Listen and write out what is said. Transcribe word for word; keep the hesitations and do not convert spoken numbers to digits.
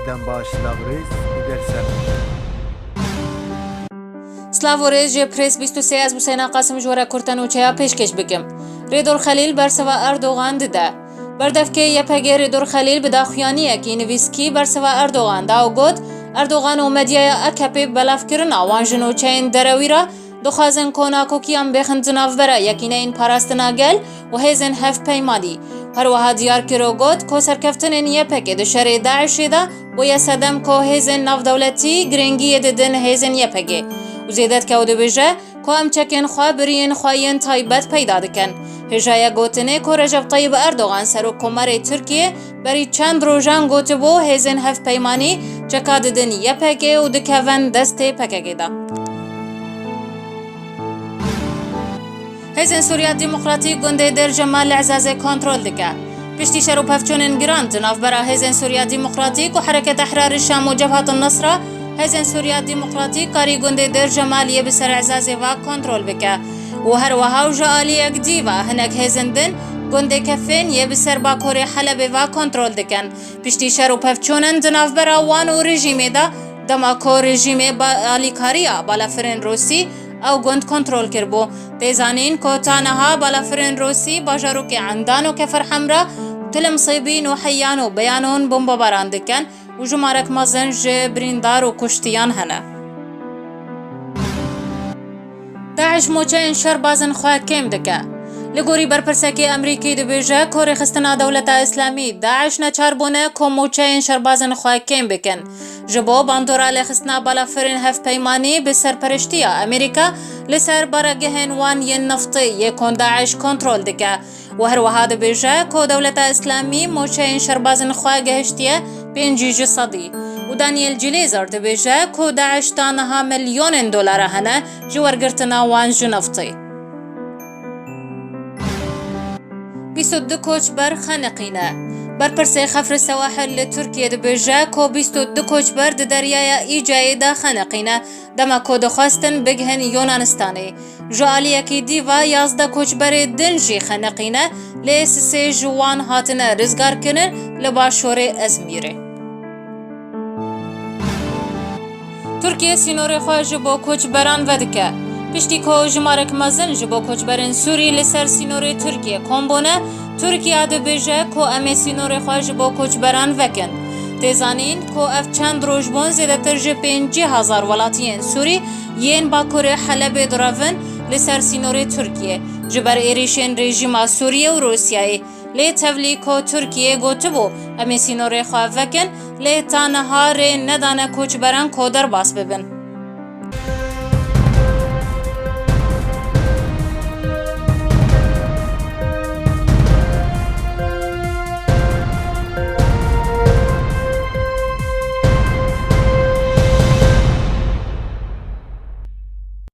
Dem baş, silav û rêz, digel ser. Silav û rêz ji Press bîst û sê, ez Huseyna Qasim ji we re kurte nûçeya pêşkêş bikim. Rêdor Xelîl bersiva Erdogan dide. Berdevkê Y P G Rêdor Xelîl bi daxuyaniyekî nivîskî bersiva Erdogan da û got, Erdogan û medyaya A K P belavkirina wan ji nûçeyên derewî re dixwazin ku nakokiyan bêxin di navbera Yekîneyên Parastina Gel û Hêzên Hevpeymanî. Her wiha diyar kir û got ku serkeftinên Y P G di şerê DAIŞê de bûye sedem ku hêzên navdewletî girîngiyê didin hêzên Y P G û zêde dike û dibêje ku em çekên xwe bi riyên xwe yên taybet peyda dikin. Hêjayek gotinê ku Recep Tayyip Erdogan, Serokkomarê Tirkiyê, berî çend rojan gotibû, hêzên hevpeymanî çeka didin Y P G û dikevin destê P K K de. Hêzên Sûriya Demokratîk gundê Dêr Cemal li Ezazê kontrol dike. Piştî şer û pevçûnên giran di navbera Hêzên Sûriya Demokratîk û Hereket Ehrar Şam û Cebhat Nusra, Hêzên Sûriya Demokratîk karî gundê Dêr Cemal yê bi ser Ezazê ve kontrol bike û her wiha û ji aliyek dî ve hinek hêzên din gundê Kefên yê bi ser bakurê Helebê ve kontrol dikin. Piştî şer û pevçûnan di navbera wan û rejîmê de, dema ku rejîmê ba-, alîkariya balafirên Rûsî ew gund kontrol kiribû. Tê zanîn ku ta niha balafirên Rûsî bajarokê Endan û Kefer Hemra, Tilim Sêbîn û Heyan û Beyanon bombebaran dikin û jimarek mezin ji birîndar û kuştiyan hene. DAIŞ moçeyên şerbazên xwe kêm dike. Li gorî berpirsekê Amerîkî dibêje ku rêxistina Dewleta Îslamî, DAIŞ, neçar bûne ku moçeyên şerbazên xwe kêm bikin. Ji bo bandora lêxistina balafirên hevpeymanî bi serperiştiya Amerîka li ser baregehên wan yên neftê yê ku DAIŞ kontrol dike. û her wiha dibêje ku Dewleta Îslamî moçeyên şerbazên xwe gehiştiye pêncî ji sedî û Daniel Cilêzer dibêje ku DAIŞ ta niha milyonên dolara hene ji wergirtina wan ji neftê. Bîst û du koçber xeniqîne. Berpirsê Xefr Sewahil li Tirkiyê dibêje ku bîst û du koçber di deryaya Îcayê de xeniqîne. Dema ku dixwestin bigihin Yunanistanê. Ji aliyekî dî ve yazdeh koçberê din jî xeniqîne, lê sisê ji wan hatine rizgarkirin li başûrê Ezmîrê. Tirkiye sînorê xwe ji bo koçberan vedike. Piştî ku jimarek mezin ji bo koçberên Sûrî li ser sînorê Tirkiye kom bûne, Tirkiye dibêje ku em ê sînorê xwe ji bo koçberan vekin. Tê zanîn ku ev çend roj bûn zêdetir ji pêncî hezar welatiyên Sûrî yên bakurê Helebê direvin li ser sînorê Tirkiyê ji ber êrîşên rejîma Sûriyê û Rûsyayê. Lê tevlî ku Tirkiyê gotibû, em ê sînorê xwe vekin, lê ta niha rê nedane koçberan ku derbas bibin.